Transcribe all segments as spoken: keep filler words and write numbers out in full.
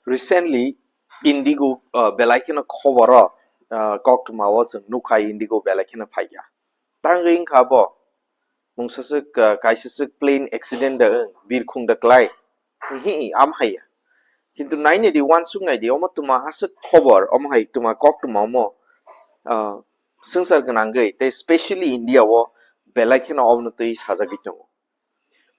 Recently, Indigo, uh, belai kheno khoboro, uh, koktwma o chwng nukha Indigo belai kheno phaikha. Tangwi wngkha bo, mungsa swk, uh, kaisa swk plane accident da wng, birkhung da klai. Hi, am haiya. Kintu naini di, wansuk nai di, omo tuma aswk khobor, omo hai tuma koktwma omo, uh, swngchar gwnangwi, tei specially India o belai kheno obono twi sajagwi tongo.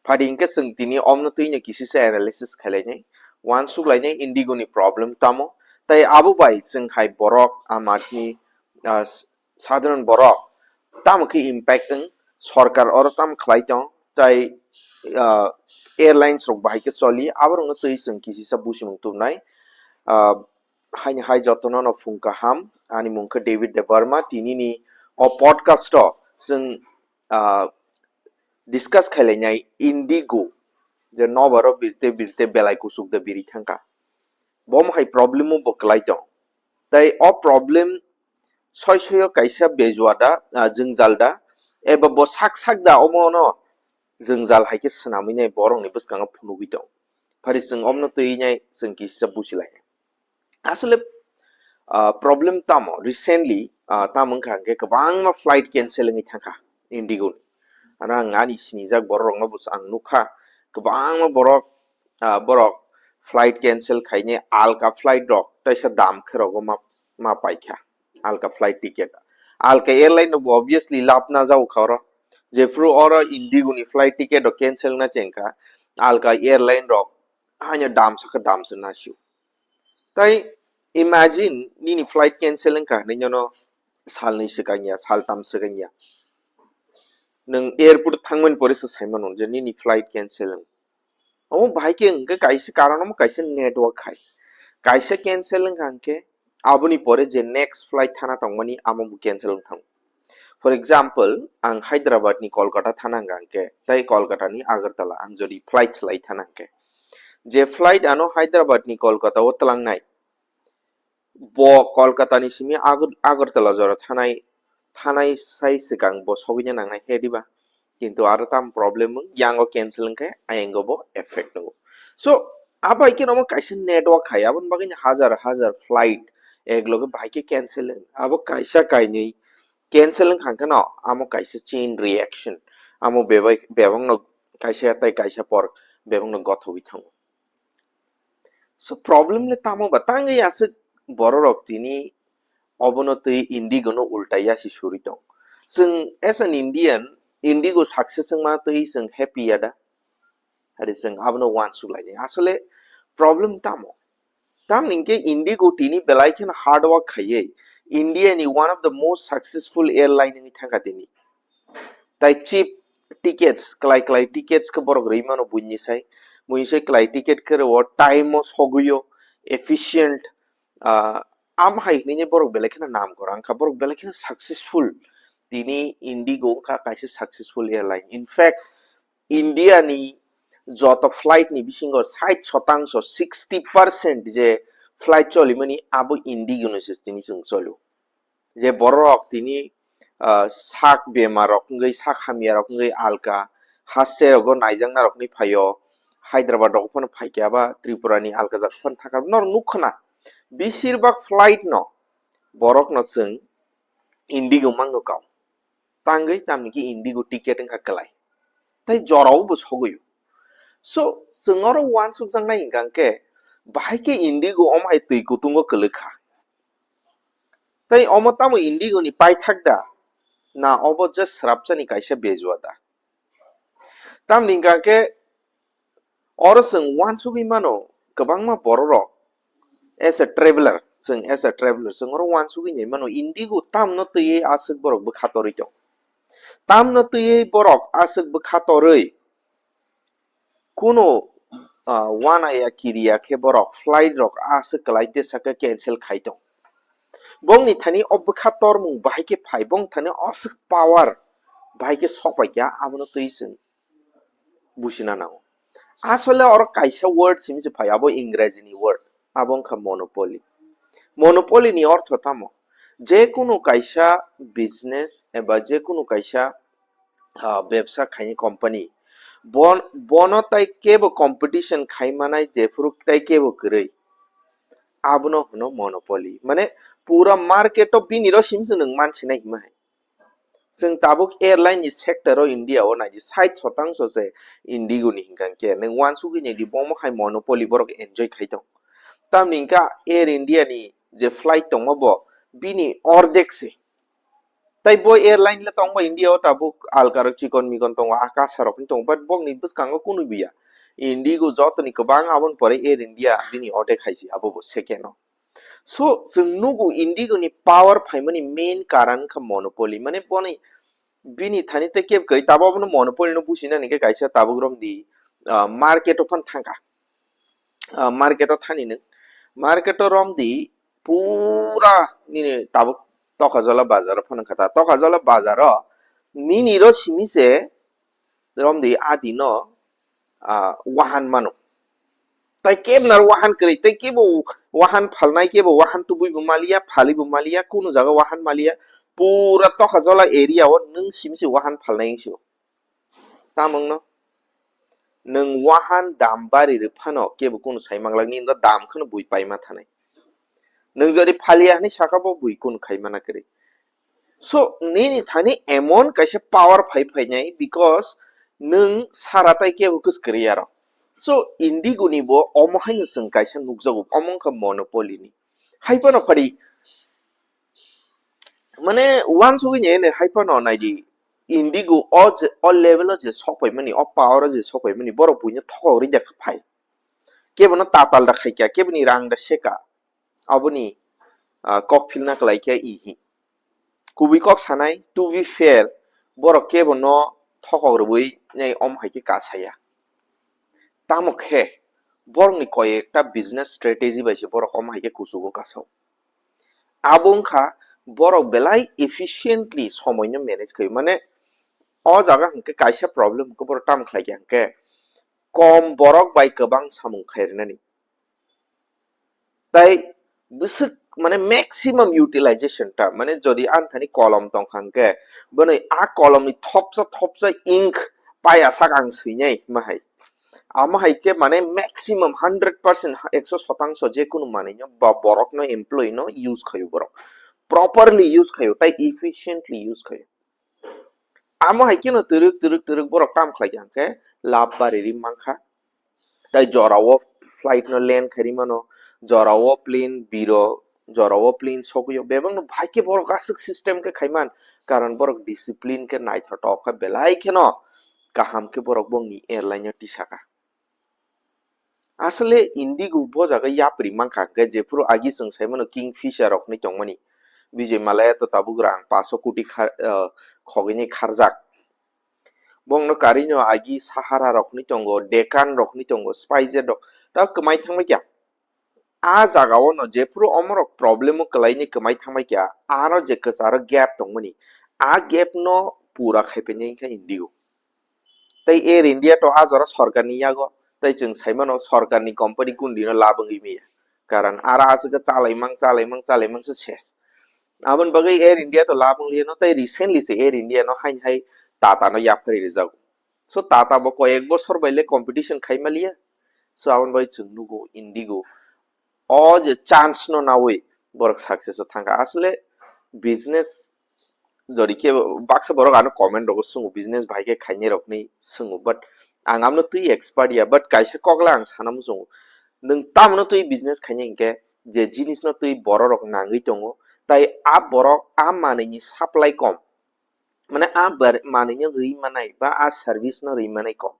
Phadi hinkhe chwng tini omno twino kisisa analysis khailai nai, wansuk lai nai Indigo ni problem tamo, tei abo bai chwng hai borok Aam Aadmi, ah, s-, sadharan borok tamo khe impact wng, sorkar oro tamo khlai tong, tei, ah, airlines rok bahai khe choli, aborokno twi chwng kisisa buchimung tubnai. Ah, haini hai jotono no phung kaham, ani mung khe David Debbarma, tini ni o podcast o chwng, ah, discuss khailainai Indigo, je nobaro birte birte belai kuchuk da biri thangkha. Bo hai problem o bo kwlai tong. Tai o problem soi soi o kaisa bejua da, ah, jwngjal da, eba bo sak sak da omo no jwngjal hai khe swnamwi nai borok ni bwskango phunugwi tong. Phari chwng omno twi nai chwng kisa buchilai. Asole, ah, problem tamo? Recently, ah, tamo wngkha hwnkhe kwbangma flight cancel wngwi thangkha Indigo ni. Ano ang ani sinijak borok rokno bo ang nukha, kwbangma borok, ah, borok flight cancel khaine alka flight rok teisa dam khe rogo ma, ma paikha alka flight ticket. Alka airline rok bo obviously lab na jao kha oro. Jephru oro Indigo ni flight ticket rok cancel na chengkha, alka airline rok haino dam sakha dam se nasio. Tai imagine nini flight cancel wngkha hinwi nono salnwi swkang ya, saltam swkang ya. Nwng airport thangmani pore se saimano je nini flight cancel wng. Omo bahai khe hwnkhe kaisa karon, omo kaisa network hai. Kaisa cancel wngkha hwnkhe aboni pore je next flight thana tongmani amo bo cancel wng thango. For example, ang Hyderabad ni Kolkata thana hwnkha hwnkhe, tei Kolkata ni Agartala ang jodi flight swlai thana hwnkhe, je flight ano Hyderabad ni Kolkata o twlangnai, bo Kolkata ni simi Agar-, Agartala jora thanai, thanai sai swkang bo sogwina nangnai he diba? Kintu aro tam problem wng, yango cancel wngkhe ayango bo effect wngo. So, abai khe omo kaisa network hai, aboni bagwi hajar hajar flight ek loge bahai khe cancel wng. Abo kaisa kainwi cancel wngkha hwnkhe no, amo kaisa chain reaction. Amo bebai, bebakno kaisa tai kaisa por bebakno gothogwi thango. So problem le tamo ba, tangwi aswk bororok tini obono twi Indigo no ulta yasi suri tong. Chwng as an Indian, Indigo success wngma twi chwng happy ya da? Hari chwng abono wansuk lainai. Asole problem tamo? Tamni hwnkhe Indigo tini belai kheno hard work khaiwi India ni one of the most successful airline wngwi thangkha tini. Tai cheap tickets, klai klai tickets khe borok rwi mano buini sai. Buini sai klai ticket khe rwo, time o sogwio, efficient, ah, am hai hinwi borok belai kheno nam kora wngkha, borok belai kheno successful. Tini Indigo wngkha kaisa successful airline. In fact, India ni joto flight ni bisingo sait shotangso, sixty percent je flight cholimani abo Indigo ni se tini chwng cholo. Je borok tini, ah, sak bemar rok wngwi, sak hamya rok wngwi alka haste rogo naijakna rokni phaio, Hyderabad rogo phano phaikha ba Tripura ni alka jaga phano thangkha, norok nukha na, besir bak flight no borok no chwng Indigo mangno kao. Tangwi tamni khe Indigo ticket wngkha kwlai. Tai jorao bo sogwi. So, chwng oro uansukjaknai hwnkha hwnkhe, bahai khe Indigo omo hai twi kutungo kwlwkha. Tai omo tamo Indigo ni paithak da? Na obo just swrapsani kaisa bejua da? Tamni hwnkha khe oro chwng uansugwi mano, kwbangma bororok as a traveler, chwng as a traveler, chwng oro uansugwi nai mano, Indigo tamno twiwi aswk borok bwkha torwi tong? Tamno twiwi borok aswk bwkha torwi kuno, ah, uanaya kiriya khe borok flight rok aswk kwlai tesa khe cancel khai tong? Bongni thani o bwkha tormung bahai khe phai, bong thani aswk power bahai khe sokpai kha, abono twi chwng buchina nango. Asole oro kaisa word simi se phai, abo Ingreji ni word, abo wngkha monopoly. Monopoly ni ortho tamo? Je kunu kaisa business eba je kunu kaisa, ah, bebsa khaini company, Bon-, bono tai kebo competition khai manai jephuru tai kebo kwrwi. Abono hwno monopoly. Mane pura market o bini ro simse nwng mansinai hima hai. Chwng tabuk airline ni sector o India o naidi sait shotangso se Indigo ni hinkha khe nwng uansugwi naidi bomo hai monopoly borok enjoy khai tong. Tamni hinkha Air India ni je flight tongma bo bini ordek se. Tai bo airline le tongba India o tabuk alkarok chikon mikon tongo, akasarok ni tongo, but bokni bwskango kunu biya. Indigo jotoni kwbang aboni pore Air India bini ordek hai se abo bo second o. So, chwng nugo Indigo ni power phaimani main karan wngkha monopoly. Mane boni, bini thani tei keb kwrwi, tabo abono monopoly no businani khe kaisa tabuk romdi, ah, market o phan thangkha. Ah, market o thani nwng. Market o romdi pura nini tabuk Tokajala bazar o phano kha ta. Tokajala bazar o nini ro simi se romdi adi no, ah, wahan mano. Tai kebo nar wahan kwrwi, tai kebo wahan phalnai, kebo wahan tubui bo maliya, phali bo maliya, kunu jaga wahan maliya, pura Tokajala area o nwng simi se wahan phalnai wngsi o. Tamungno nwng wahan dam bari rw phano kebo kunu sai manglak, nini dam kheno bui paima thanai. Nwng jodi phaliya hinwi saka bo bui kunu khai mana kwrwi. So, nini thani emon kaisa power phai phainai, because nwng sara tai kebo kwskwrwi aro. So, Indigo ni bo omo haino chwng kaisa nukjago, omo wngkha monopoly ni. Hai phano phadi, mane, uansugwi nai nai hai phano naidi, Indigo o je, o level o je sok paimani, o power o je sok paimani, borok buino thokok rijak phai. Kebono tatal da khaikya, keboni rang da seka. Aboni, ah, kok philna kwlai khe ihi. Kubui kok sanai, to be fair, borok kebono thokok rwui nai omo hai khe kasaya. Tamo khe, borokni koi ekta business strategy bai se borok omo hai khe kuchugo kasao. Abo wngkha borok belai efficiently somoino manage khaio. Mane, o jaga hwnkhe kaisa problem hwnkhe borok tamo khlai kha hwnkhe, kom borok bai kwbang samung khairwnani. Tai bwswk, mane, maximum utilization ta, mane, jodi ang thani kolom tong kha hwnkhe, bwnwi a kolomni thopsa thopsa ink paya sak ang swinai hima hai. Amo hai khe, mane, maximum hundred percent, ekso shotangso je kunu manwino ba borokno, employee no use khaio borok. Properly use khaio, tai efficiently use khaio. Amo hai kheno twrwk, twrwk, twrwk borok kam khlai kha hwnkhe lab bari ri mankha. Tai jorao flight no land khairi mano, jorao plane biro, jorao plane sogwi o, bebak no bahai khe borok aswk system khe khaiman, karon borok discipline khe naithotok khe belai kheno kaham khe borok bongni airline o tisaka. Asole Indigo bo jaga yapri mankha hwnkhe, jephuru agi chwng saimano Kingfisher rok hinwi tongmani, Vijay Mallya to tabuk rang paso koti khar-, ah, khogwini kharjak. Bongno karino agi Sahara rok hinwi tongo, Deccan rok hinwi tongo, SpiceJet rok, ta kwmai thangbai kha. A jaga o no jephuru omorok problem o kwlaini kwmai thangbai kha, aro je kwcharo gap tongmani, a gap no pura khaipainai kha Indigo. Tei Air India to a jora sorkarni yago, tei chwng saimano sorkarni company kundino lab wngwi maya. Karon aro aswk khe chalaimang, chalaimang, chalaimang se ses. Aboni bagwi Air India to lab wng liya no, tei recently se Air India no haini hai Tata no yapharwi rijak. So Tata bo koyek bosor bai le competition khai maliya. So aboni bagwi chwng nugo Indigo o je chance no nawi borok success o thangkha. Asle business jodi khe baksa borok ano comment rogo swngo, business bahai khe khainai rokni swngo, but ang amno twi expert ya, but kaisa kokla ang sana muchungo, nwng tamno twi business khainai hinkhe je jinis no twi borok rok nangwi tongo, tai a borok a manwi ni supply kom, mane a bar-, manwi no rwi manai ba a service no rwi manai kom,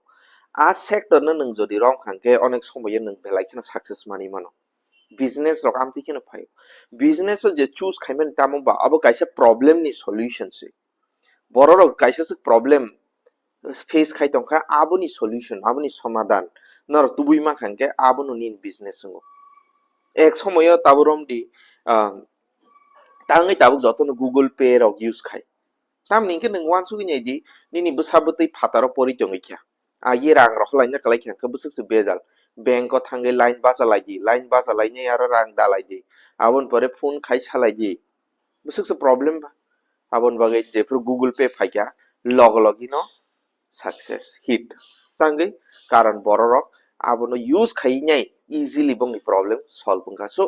a sector no nwng jodi rong kha hwnkhe onek somoyo nwng belai kheno success manwi mano. Business rok amtwi kheno phaio. Business o je choose khaimani tamo ba abo kaisa problem ni solution se. Borok rok kaisa se problem face khai tongkha, aboni solution, aboni somadan norok tubui mankha hwnkhe abono nini business wngo. Ek somoyo tabuk romdi, ah, tangwi tabuk jotono Google Pay rok use khai. Tamni hwnkhe nwng uansugwi naidi, nini bwsa bwtwi phataro pori tongwi kha. Agi rang rok laina kwlai kha hwnkhe bwswk se bejal. Bank o thangwi line bacha laidi, line bacha lainai aro rang da laidi. Aboni pore phone khai sa laidi. Bwswk se problem ba. Aboni bagwi jephuru Google Pay phaikha, logo logi no success hit. Tangwi karon bororok abono use khai nai easily bongni problem solve wngkha. So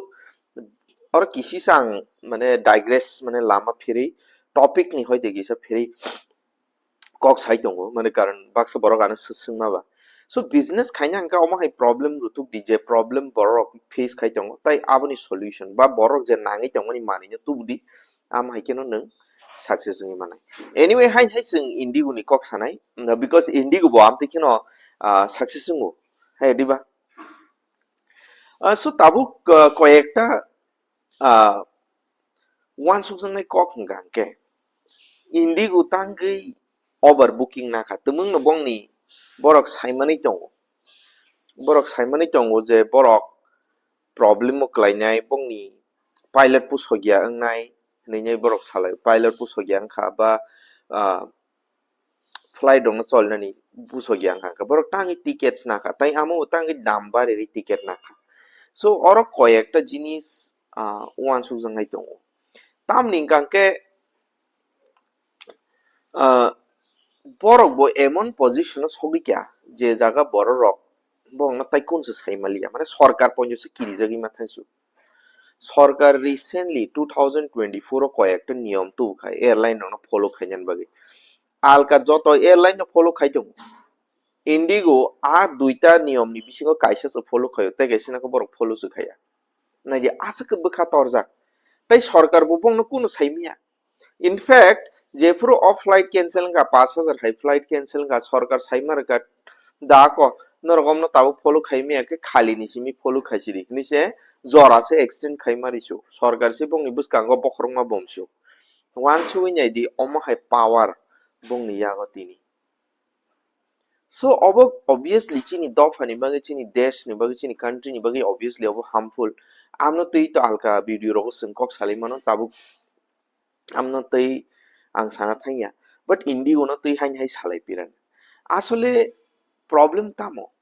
oro kisisa ang mane digress mane lama phiri topic ni hoite kisa phiri kok sai tongo, mane karon baksa borok ano swswngma ba. So business khaina hwnkha omo hai problem rutuk di, je problem borok face khai tongo, tai aboni solution ba borok je nangwi tongmani manwino tubudi, amo hai kheno nwng success wngwi manai. Anyway, hai hai chwng Indigo ni kok sanai, because Indigo bo amtwi kheno, ah, success wngo, hai diba? Ah, so tabuk, ah, koyekta, ah, uansukjaknai kok hwnkha hwnkhe Indigo tangwi overbooking nakha, twmwngno bongni borok saimanwi tongo, borok saimanwi tongo je borok problem o klainai, bongni pilot pusokya wngnai hinwi borok salai, pilot pusokya wngkha ba, ah, flight rokno cholnani pusokya wngkha, borok tangwi tickets nakha, tai amo tangwi dam bariri ticket nakha. So oro koyekta jinis, ah, uansukjaknai tongo. Tamni hwnkha hwnkhe, ah, borok bo emon position o sogwi kha, je jaga bororok borokno tai kunso sai maliya, mane sorkar ponjo se kirijagwi ma thangsu. Sorkar recently two thousand twenty-four o koyekta niyom tubukha airline rokno follow khainani bagwi. Alka joto airline no follow khai tongo. Indigo a duita niyom ni bisingo kaisa se follow khaio, tei kaisa nokho borok follow se khaiya. Naidi aswk khe bwkha torjak. Tei sorkar bo bongno kuno saimiya. In fact, jephuru o flight cancel wngkha, pash hajar hai flight cancel wngkha, sorkar saima rwkha, da ko, norok omno tabuk follow khaimiya khe khali ni simi follow khaisidi hinwi se jora se extend khaima risu. Sorkar se bongni bwskango bokhorokma bomsu. Uansugwi naidi omo hai power bongni yago tini. So obo obviously chini dophani bagwi, chini deshni bagwi, chini country ni bagwi obviously obo harmful. Amno twi to alka video rogo chwng kok salai mano, tabuk amno twi ang sana thangya. But Indigo no twi haini hai salai pirang. Asole problem tamo?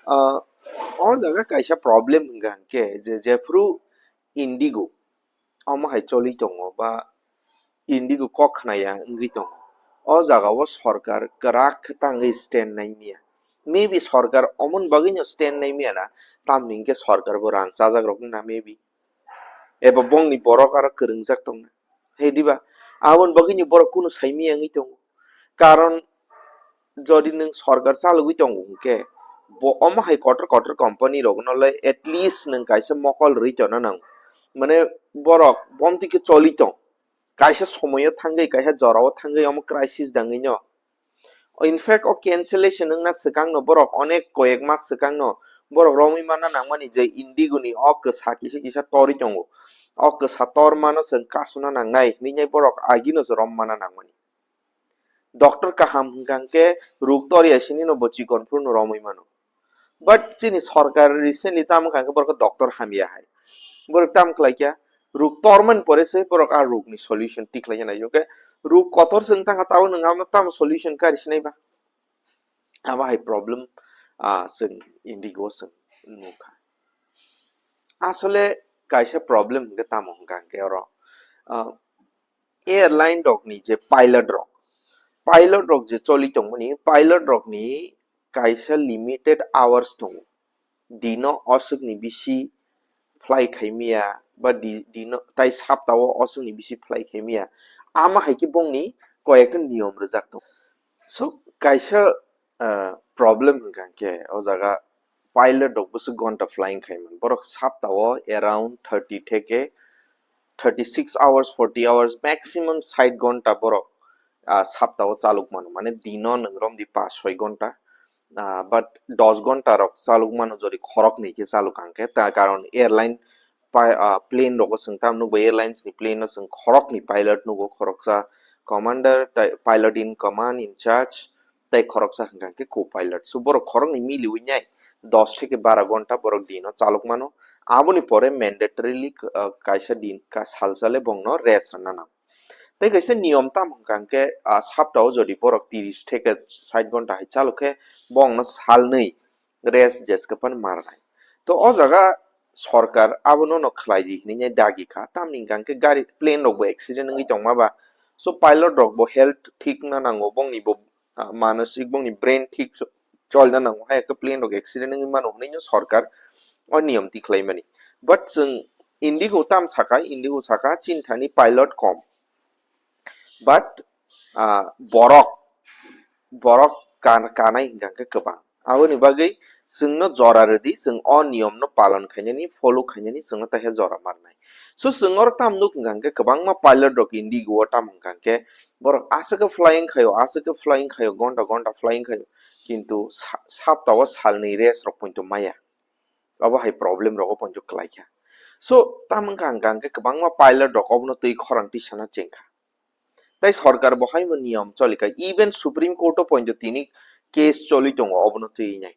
Ah, o jaga kaisa problem hwnkha hwnkhe je jephuru Indigo omo hai choli tongo ba Indigo kok khnaya wngwi tongo. O jaga o sorkar kwrak khe tangwi stand nai miya. Maybe sorkar omon bagwino stand nai miya na, tamni hwnkhe sorkar bo rang chajak rok wngna maybe. Eba bongni borok aro kwrwngjak tongna. He diba? Aboni bagwino borok kunu sai miya wngwi tongo. Karon jodi nwng sorkar chalogwi tongo hwnkhe, bo omo hai kotor kotor company rokno le at least nwng kaisa mokol rwi tongna nango. Mane borok bomti khe choli tong. Kaisa somoyo thangwi, kaisa jorao thangwi omo crisis dangwino. In fact, o cancellation wngna swkangno borok onek koyek mas swkangno borok romwi manna nangmani je Indigo ni o kwsa kisa kisa torwi tongo. O kwsa tormano chwng kasuna nangnai hinwi borok agino se rom manna nangmani. Doctor kaham hwnkha hwnkhe ruk tor ya sini no bo chikon phuru no romwi mano. But chini sorkar recently tamo kha hwnkhe borok doctor hamya hai. Borok tamo khlai kya, ruk tormani pore se borok a ruk ni solution tikhlai nai. Hwnkhe ruk kotor se wngtang kha, tabo nwng amo tamo solution kari sinai ba? Abo hai problem, ah, chwng Indigo chwng nukha. Asole kaisa problem hwnkhe tamo hwnkha hwnkhe oro, ah, airline rokni je pilot rok, pilot rok je choli tongmani, pilot rokni kaisa limited hours tongo. Dino oswkni bisi fly khaimiya ba di-, dino tai saptao oswkni bisi fly khaimiya. Ama hai khe bongni koyekta niyom rwjak tongo. So kaisa, ah, problem hwnkha hwnkhe o jaga pilot rok bwswk gonta flying khaiman. Borok saptao around thirty theke thirty six hours, forty hours, maximum sait gonta borok, ah, saptao chalok mano. Mane dino nwng romdi pash soi gonta, ah, but dos gonta rok chalok mano jodi khoroknwi khe chalok ang khe. Ta karon airline pai-, ah, plane rogo chwng tam nukbai, airlines ni plane o chwng khoroknwi pilot nugo, khoroksa commander, tai pilot in command, in charge, tei khoroksa hwnkha khe co-pilot. So borok khoroknwi miliwi nai dos theke bara gonta borok dino chalok mano. Aboni pore mandatorily, ah, kaisa din ka-, salsa le bongno rest rwna nango. Tei kaisa niyom tamo hwnkha hwnkhe, ah, saptao jodi borok tiris theke sait gonta hai chalok khe bongno salnwi rest jeske phano ma rwnai. To o jaga sorkar abono no khlai di hinwi dagi kha. Tamni hwnkha hwnkhe gari, plane rok bo accident wngwi tongma ba. So pilot rok bo health thik wngna nango, bongni bo ah, manosik bongni brain thik cho-, cholna nango, hai khe plane rok accident wngwi mano hwnwi no sorkar o niyom tikhlaimani. But chwng Indigo tam saka, Indigo saka chini thani pilot kom. But, ah, borok, borok kan-, kanai hingka khe kwbang. Aboni bagwi chwngno jora rwdi, chwng o niyomno palon khainani, follow khainani chwngno taisa jora marnai. So, chwng oro tam nuk hingka khe kwbangma pilot rok Indigo o tam hingka khe borok aswk khe flying khaio, aswk khe flying khaio, gonta gonta flying khaio, kintu sa-, saptao salni rest rok poito maya. Obo hai problem rogo poito kwlai kha. So, tam wngkha hingka hingke kwbangma pilot rok obono twi khorang tisana chengkha. Tai sorkar bo haino niyom choli kha. Even Supreme Court o poito tini case choli tongo obono twi nai.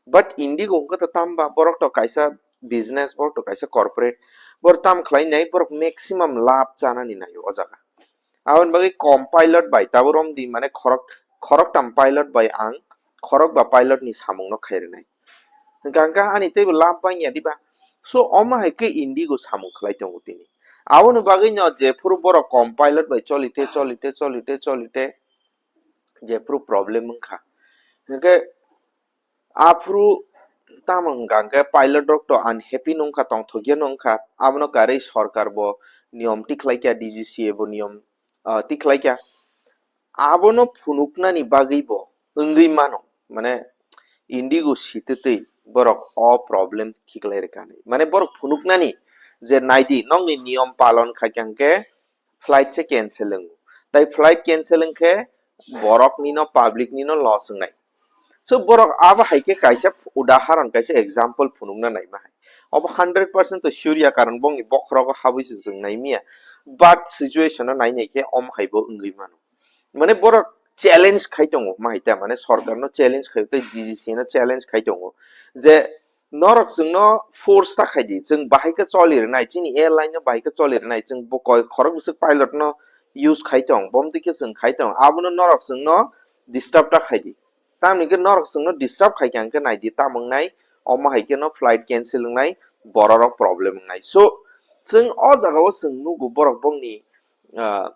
But Indigo wngkha to tamba borok to kaisa business, borok to kaisa corporate, borok tam khlai nai, borok maximum lab chanani nai o jaga. Aboni bagwi kom pilot bai tabuk romdi mane khorok, khoroktam pilot bai ang khorokba pilot ni samung no khai rwnai. Hingka hingka ani teibo lab bangya diba. So omo hai khe Indigo samung khlai tongo tini. Aboni bagwi no jephuru borok kom pilot bai cholite, cholite, cholite, cholite jephuru problem wngkha. Hingke aphuru tamo hingka hingke pilot rok to unhappy nungkha, tongthokya nungkha, abono karwi sorkar bo niyom tikhlaikya, D G C A bo niyom, ah, tikhlaikya. Abono phunuknani bagwi bo wngwi mano, mane Indigo sititwi borok o problem khiklai rwkha hinwi. Mane borok phunuknani je naidi nokni niyom palon khaikha hingke flight se cancel wngo. Tai flight cancel wngkhe borok nino, public nino loss wngnai. So borok abo hai khe kaisa udaharon, kaisa example phunukna naima hai. Obo hundred percent to sure ya, karon bongni bokhorogo habwi se chwng naimiya. But situation no nai nai khe omo hai bo wngwi mano. Mane borok challenge khai tongo, ma hai ta, mane sorkar no challenge khai tei D G C no challenge khai tongo je norok chwngno force ta khai di, chwng bahai khe choli rwnai, chini airline no bahai khe choli rwnai, chwng bo koi khorok bwswk pilot no use khai tong, bom twi khe chwng khai tong, abono norok chwngno disturb ta khai di. Tamni khe norok chwngno disturb khai khe ang khe nai di, tamo wngnai, omo hai khe no flight cancel wngnai, borok rok problem wngnai. So chwng o jaga o chwng nugo borok bongni, ah,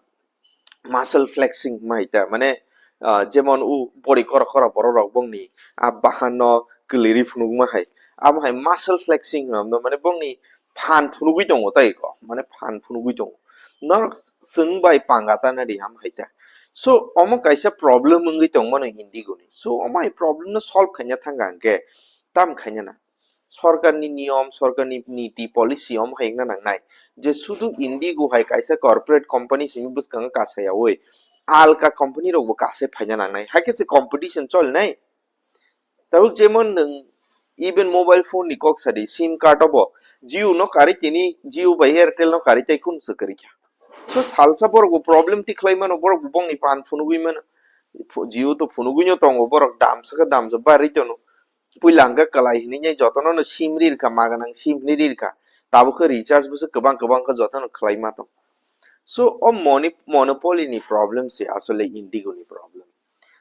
muscle flexing hwnma hai ta, mane, ah, jemon u body kora kora borok rok bongni a bahan no kwlwi ri phunukma hai, amo hai muscle flexing hwnma, mane bongni phan phunugwi tongo tai ko, mane phan phunugwi tongo. Norok chwng bai panga tana ri ham hai ta. So omo kaisa problem wngwi tongmano Indigo ni. So omo hai problem no solve khaina thangkha hwnkhe tam khaina na. Sorkarni niyom, sorkarni niti, policy omo hai wngna nangnai je sudu Indigo hai kaisa corporate company simi bwskango kasayawi alka company rokbo kasai phaina nangnai, hai khe se competition cholinai. Tabuk jemon nwng even mobile phone ni kok sadi, sim card obo Jio no karwi tini, Jio bai Airtel no karwi tei kunu se kwrwi kha. So salsa borok bo problem tikhlai mano, borok bo bongni phan phunugwi mano. Phu-, Jio to phunugwi no tongo, borok damsa khe damsa barwi tono. Puila hwnkhe kwlai hinwi nai jotono no sim ri rwkha, maganang sim hinwi ri rwkha. Tabuk khe recharge bo se kwbang kwbang khe jotono khlai ma tong. So o moni-, monopoly ni problem se asole Indigo ni problem.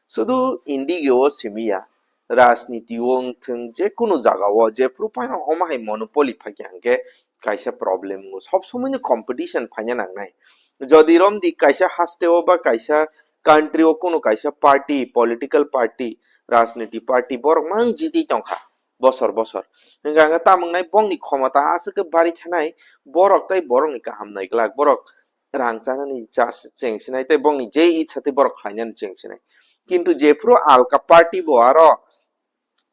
Sudu Indigo o simi ya, rajniti o wng thung, je kunu jaga o jephru phano omo hai monopoly phaikha hwnkhe kaisa problem wngo. Sob somoi no competition phaina nangnai. Jodi romdi kaisa haste o ba kaisa country o kunu kaisa party, political party, rajniti party borok mang jiti tongkha bosor bosor. Hingkha hingkha tamo wngnai bongni khomota aswk khe bari thanai, borok tei borokni kaham naiglak, borok rang chanani cha-, cheng sinai tei bongni je itsa tei borok khlainani cheng sinai. Kintu jephru alka party bo aro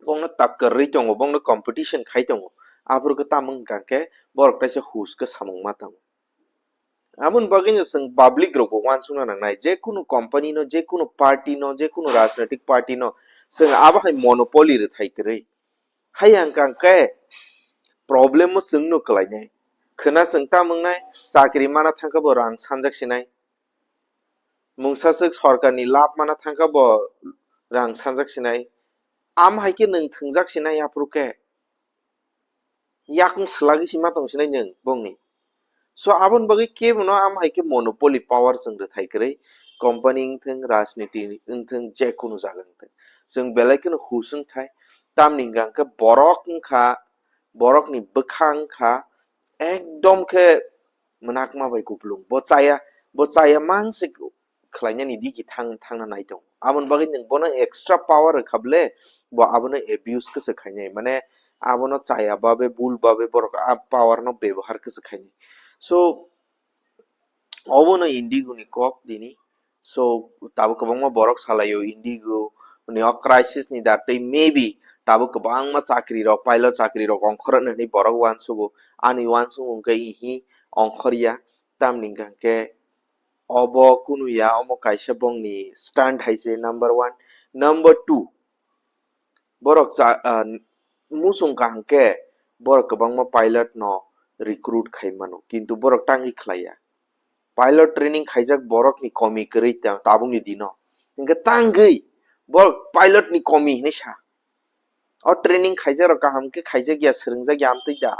bongno takkar rwi tongo, bongno competition khai tongo, aphuru khe tamo wngkha khe borok teisa hus khe samung ma tongo. Aboni bagwino chwng public rokbo uansukna nangnai, je kunu company no, je kunu party no, je kunu rajnaitik party no chwng abo hai monopoly rwthai kwrwi. Hai hwnkha khe problem o chwngno kwlainai. Khwna chwng tamo wngnai, chakri mana thangkhe bo rang sanjak sinai. Mungsa swk sorkarni lab mana thangkhe bo rang sanjak sinai. Am hai khe nwng thwngjak sinai aphuru khe. Yakung swlagwi si ma tong sinai nwng bongni. So aboni bagwi kebono am hai khe monopoly power chwng rwthai kwrwi, company wngthwng, rajniti wngthwng, je kunu jaga wngthwng, chwng belai kheno hus wngthai. Tamni hwnkha hwnkhe borok wngkha, borokni bwkha wngkha ekdom khe mwnakma bai kupulung. Bo chaya, bo chaya mang se khlainani digi thang, thangna nai tongo. Aboni bagwi nwng bono extra power rwkha bwle, bo abono abuse khe se khainai, mane abono chaya babe, bul babe borok a power no bebohar khe se khainai. So obono Indigo ni kok tini. So tabuk kwbangma borok salaio Indigo ni o crisis ni datwi, maybe tabuk kwbangma chakri rok, pilot chakri rok ongkhorna hinwi borok uansugo. Ani uansuk hwnkhe ihi ongkhorya, tamni hwnkhe obo kunu ya, omo kaisa bongni stand hai se number one. Number two, borok cha-, ah, muchung kaham khe borok kwbangma pilot no recruit khai mano, kintu borok tangwi khlaiya. Pilot training khaijak borok ni komi kwrwi ta-, tabuk ni dino. Hinkhe tangwi borok pilot ni komi hinwi sa. O training khaijak rok kaham khe khaijak ya, swrwngjak ya amtwi da.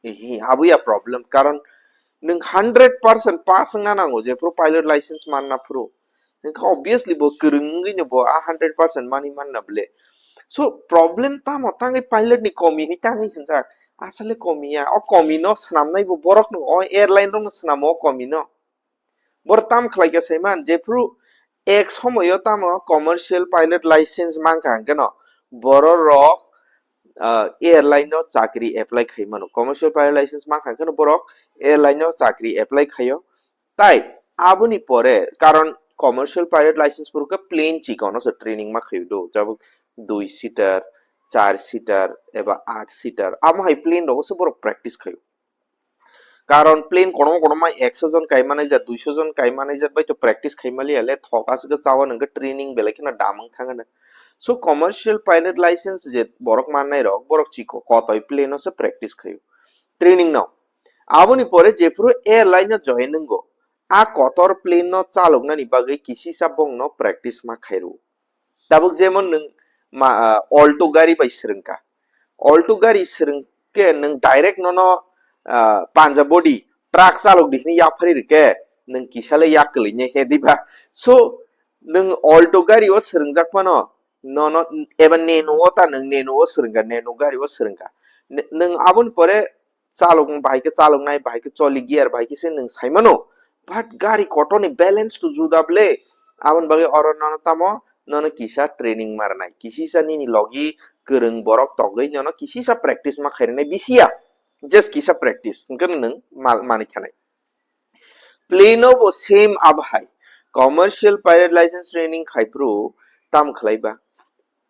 Ehe, abo ya problem. Karon nwng hundred percent pass wngna nango, jephuru pilot license manna phuru. Nwng khe obviously bo kwrwng wngwi no bo a hundred percent mani manna bwle. So, problem tamo tangwi pilot ni komi hinwi tangwi hinjak. Asole komi ya. O komi no swnamnai bo borok no, o airline rok no swnamo o komi no. Borok tam khlai kha saiman, jephuru ek somoyo tamo commercial pilot license mankha hwnkhe no, borok rok, ah, airline no chakri apply khai mano. Commercial pilot license mankha hwnkhe no borok airline no chakri apply khaio. Tai aboni pore, karon commercial pilot license phuru khe plane chikon no se training ma khaio do, jabuk dui seater, char seater eba aat seater, amo hai plane rogo se borok practice khaio. Karon plane kotorma kotorma ekso jon kai manai jat, duiso jon kai manai jat bai to practice khai maliya le, thok aswk khe chawan hwnkhe training belai kheno dam wng thang hwno. So commercial pilot license je borok mannai rok, borok chikon kotoi plane no se practice khaio, training no. Aboni pore jephuru airline no join wngo, a kotor plane no chaloknani bagwi kisisa bongno practice ma khairw. Tabuk jemon nwng ma, ah, Alto gari bai swrwngkha. Alto gari swrwngkhe nwng direct nono, ah, panja body truck chalok di hwnwi yapharwi rwkhe, nwng kisa le yak kwlwinai he diba? So, nwng Alto gari o swrwngjak phano, nono, eba Nano o ta nwng Nano o swrwngkha, Nano gari o swrwngkha. N-, nwng aboni pore chalok, bahai khe chaloknai, bahai khe choli gear, bahai khe se nwng sai mano. But gari kotorni balance to juda bwle. Aboni bagwi oro nono tamo, nono kisa training ma rwnai. Kisisa nini logi kwrwng borok togwi nono kisisa practice ma khai rwnai bisiya. Just kisa practice. Hwnkhe nwng mal-, manwi khanai. Plane o bo same abo hai. Commercial pilot license training khai phuru tam khlai ba?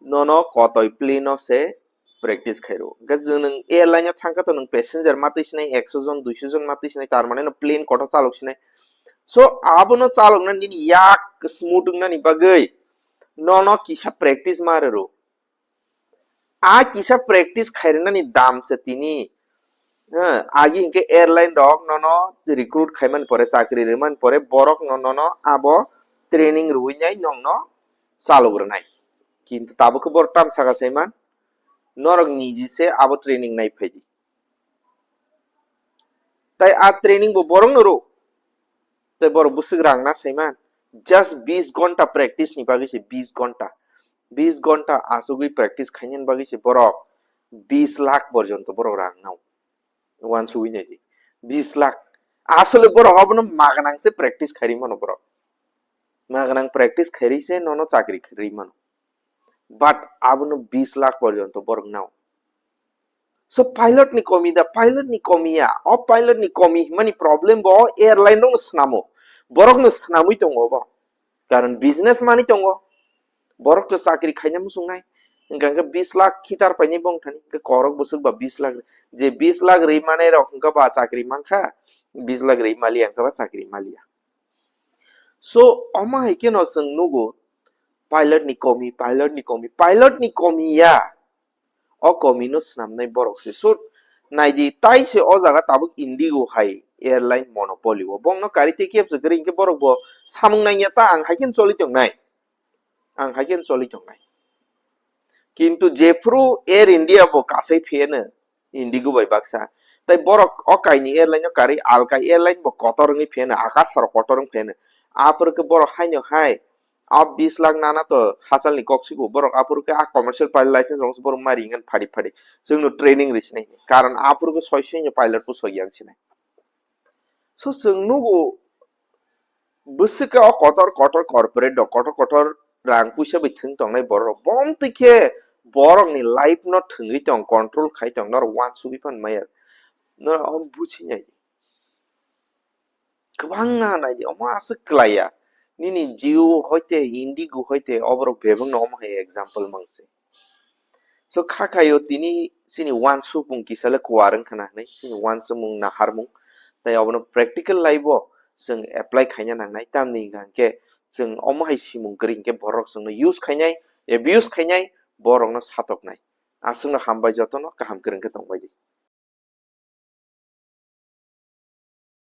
Nono kotoi plane o se practice khairw. Hwnkhe je nwng airline o thangkha to nwng passenger matwi sinai, ekso jon, duiso jon matwi sinai, tar mane no plane kotor chalok sinai. So, abono chalokna nini yak smooth wngnani bagwi nono kisa practice ma rwrw. A kisa practice khairwnani dam se tini. Eh, agi hinkhe airline rok nono recruit khaimani pore, chakri rwmani pore, borok no nono abo training rwinai nongno chalok rwnai. Kintu tabuk khe borok tam saka saiman, norok niji se abo training nai phaidi. Tai a training bo borok no rw. Tai borok bwswk rang na saiman. Just bis gonta practice ni bagwi se, bis gonta. Bis gonta asugwi practice khainani bagwi se borok bis lakh porjonto borok rang nao. Uansugwi naidi. Bis lakh. Asole borok abono maganang se practice khairi mano borok. Maganang practice khairi se nono chakri khairi mano. But abono bis lakh porjonto borok nao. So pilot ni komi da, pilot ni komi ya. O pilot ni komi himani problem bo airline rok no swnamo. Borok no swnamwi tongo bo. Karon business mani tongo. Borok to chakri khaina muchungnai. Hwnkha hwnkhe bis lakh khitar painai bong thani. Hwnkhe korok bwswk ba bis lakh. Je bis lakh rwi manai rok hwnkha ba chakri mankha. Bis lakh rwi maliya hwnkha ba chakri maliya. So, omo hai kheno chwng nugo, pilot ni komi, pilot ni komi, pilot ni komi ya. O komi no swnamnai borok se. So, naidi, tai se o jaga tabuk Indigo hai airline monopoly o. Bongno kari tei kebsa kwrwi hinkhe borok bo samung nangya ta, ang hai kheno choli tongnai. Ang hai kheno choli tongnai. Kintu jephru Air India bo kasai phiyano, Indigo bai baksa. Tai borok o kaini airline o karwi alka airline bo kotor wngwi phiyano, akasha rok kotor wng phiyano. Aphuru khe borok haino hai, a bis lakh nana to hachal ni kok sigo, borok aphuru khe a commercial pilot license rok borok mari wngkha phadi phadi. Chwngno training rwi sinai. Karon aphuru khe soi soi no pilot bo soi yang sinai. So chwng nugo bwswk khe o kotor kotor corporate rok, kotor kotor rang puisa bai thwng tongnai borok, bom twi khe borokni life no thwngwi tong, control khai tong, norok wansugwi phan maya, norok omo buji nai. Kwbangma nai di, omo aswk kwlaiya. Nini Jio hoite, Indigo hoite, oborok bebakno omo hai example mangse. So, kha khaio tini chini wansukmung kisa le kuar wngkha na hinwi, chini wansukmung naharmung, tai obono practical life o chwng apply khaina nangnai, tamni hwnkha hwnkhe chwng omo hai simung kwrwi hinkhe borok chwngno use khainai, abuse khainai, borokno satoknai. Aswkno hambai, jotono kaham kwrwng khe tongbai di.